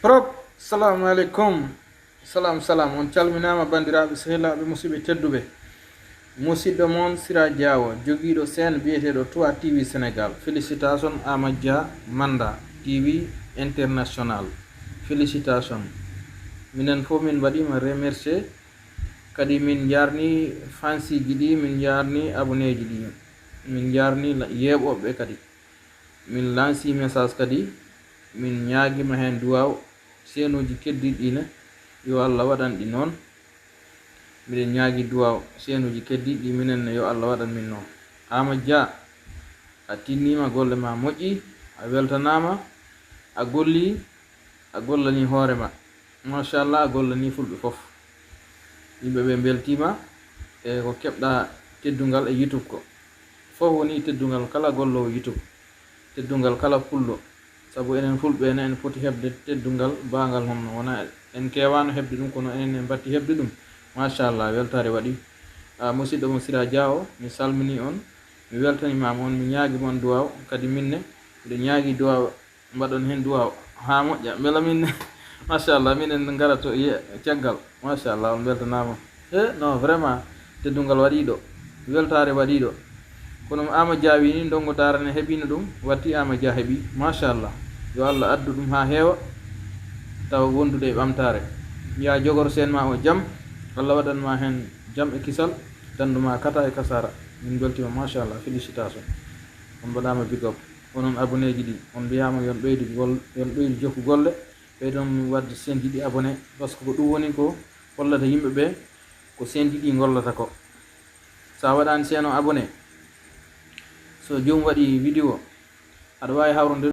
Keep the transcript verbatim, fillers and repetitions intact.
Prop, salamu aleykum. Salam, salam. On calminaama, banndiraaɓe, sehilaaɓe, musidɓe tedduɓe. Musidɗo mon Sira Diawo, jogiiɗo seen biyeteeɗo Trois T V Sénégal. Félicitation, Amadou Dia Manda, T V International. Félicitation. Minen fof min mbaɗiima remercier. Kadi min njaarni fansiiji ɗi, min njaarni aboneeji ɗi, min njaarni la-, yeeɓooɓe kadi. Min lansi message kadi, min ñaagiima heen duwaaw seenuuji keddiiɗi ne, yo Allah waɗan ɗi noon. Miɗen ñaagi duwaaw seenuuji keddiiɗi minen ne, yo Allah waɗan min noon. Amadou Dia, a tinniima, golle ma moƴƴi, a weltanaama, a golli, a gollani hoore ma. Machallah, a gollani fulɓe fof. Yimɓe ɓe mbeltiima e ko keɓɗa teddungal e YouTube ko. Fof woni teddungal kala golloowo YouTube, teddungal kala pullo. Sabu enen fulɓe ne, en poti heɓde teddungal baangal homno. Wona en keewaano heɓde ɗum, kono enen en mbatti heɓde ɗum. Machallah, weltaare waɗi. A, musidɗo mo Sira Dia o, mi salmini on, mi weltanimaama on, mi ñaagi mon duwaaw. Kadi min ne, miɗo ñaagi duwaaw, mbaɗon heen duwaaw haa moƴƴa. Mbela min ne, machallah, minen ngara to ye-, caggal. Machallah, on mbeltanaama. E, non, vraiment, teddungal waɗi ɗo, weltaare waɗi ɗo. Kono mo Ama Dia wi ni, ndongo daara ne heɓino ɗum, watti Ama Dia heɓi. Machallah. Yo Allah addu ɗum haa heewa, tawa wondude e ɓamtaare. Ya jogor seen ma o jam, Allah waɗan ma heen jam e kisal, dandu ma kata e kasara. Min mbeltima, machallah, félicitation. On mbaɗaama big up. Onon aboneeji ɗi, on mbiyaama yon ɓeydu gol-, yon ɓeydu jokku golle, ɓeydon waɗde seen ɗiɗi abonné, parce que ko ɗum woni ko hollata yimɓe ɓe ko seen ɗiɗi ngollata ko. Sa waɗaani seen o abonné, so joomum waɗi vidéo, aɗa waawi hawrude